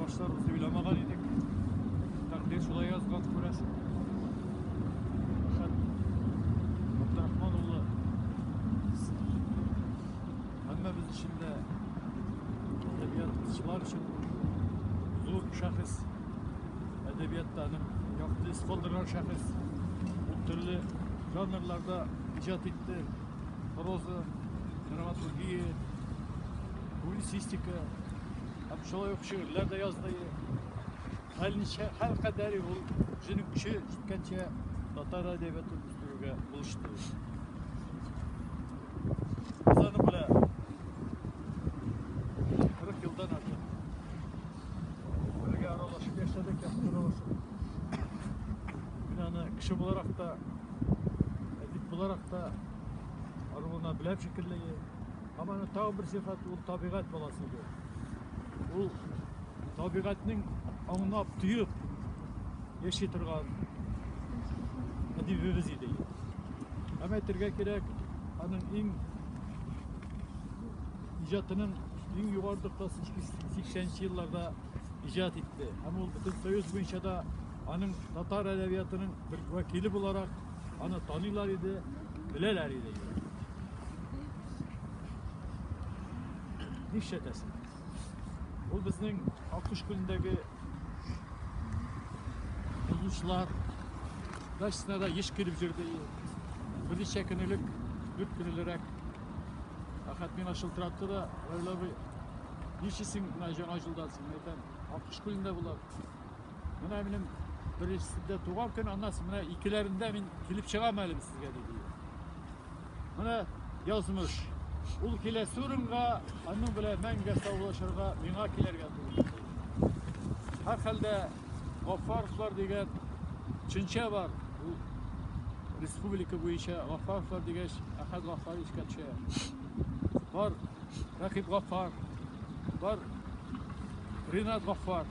башларбыз дип уйламаган идек. Тәкъдир шулай язган, күрәсең. Әхәт Габдрахман улы һәммәбез өчен дә, әдәбиятчылар өчен зур шәхес. Әдәбиятта аның якты эз калдырган шәхес. Ул төрле жанрларда иҗат итте. Проза, драматургия, публицистика һәм шулай ук шигырьләр дә язды. Хәлничә, хәл кадәри ул үзенең көче җиткәнчә татар әдәбиятын үстерүгә булышты. Без аны белә 40 елдан артык бергә аралашып яшәдек, якын аралашып. Мин аны кеше буларак та, әдип буларак та аруына беләм шикелле. Һәм аның тагын бер сыйфаты, ул табигать баласы иде. Ул табигатьнең аңлап, тоеп яши торган әдибебез иде. Һәм әйтергә кирәк, аның иң иҗатының иң югары ноктасы 80 елларда иҗат итте. Һәм ул бөтен Союз буенча да аның татар әдәбиятының бер вәкиле буларак аны таныйлар иде, беләләр иде. Нишләтәсең? Ул безнең Аккош күлендәге язучылар дачасына да еш килеп йөрде. Берничә көн элек, 4 көн элегрәк Әхәт миңа шылтыратты да, Равил абый, нишлисең менә Яңа елдан соң? Мин әйтәм, Аккош күлендә булам. Менә минем беренчесендә туган көн, аннан соң менә икеләрендә мин килеп чыгам әле сезгә, диде. Менә язмыш. Ул киләсе урынга, аның белән мәңгегә саубуллашырга миңа килергә туры килде. Һәрхәлдә Гаффаровлар дигән төшенчә бар. Ул республика буенча Гаффаровлар дигәч, Әхәт Гаффар искә төшә. Бар Рәкыйп Гаффар, бар Ринат Гаффар,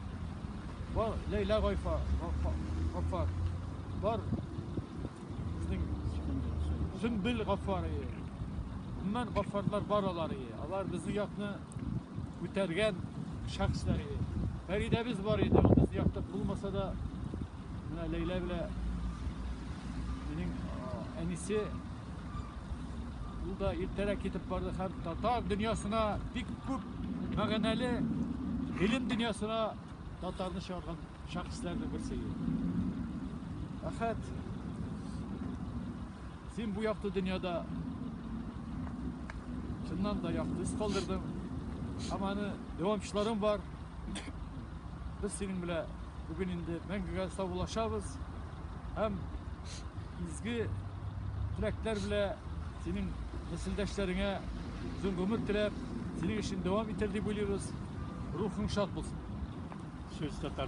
бар Ләйлә Гаффар, бар безнең Сөмбел Гаффар. Гомумән Гаффарлар бар алар. Алар безнең якны күтәргән шәхесләр. Фәридәбез бар иде, ул безнең якта булмаса да, менә Ләйлә белән минем әнисе ул да иртәрәк китеп барды һәм татар дөньясына бик күп мәгънәле гыйлем дөньясына татарны чыгарган шәхесләрнең берсе. Әхәт, син бу якты дөньяда чыннан да якты эз калдырдың. Һәм аны дәвамчыларың бар. Без синең белән бүген инде мәңгегә саубуллашабыз. Һәм изге теләкләр белән синең нәселдәшләреңә озын гомер теләп, синең эшең дәвам итәр дип уйлыйбыз. Рухың шат булсын. Сүз татар.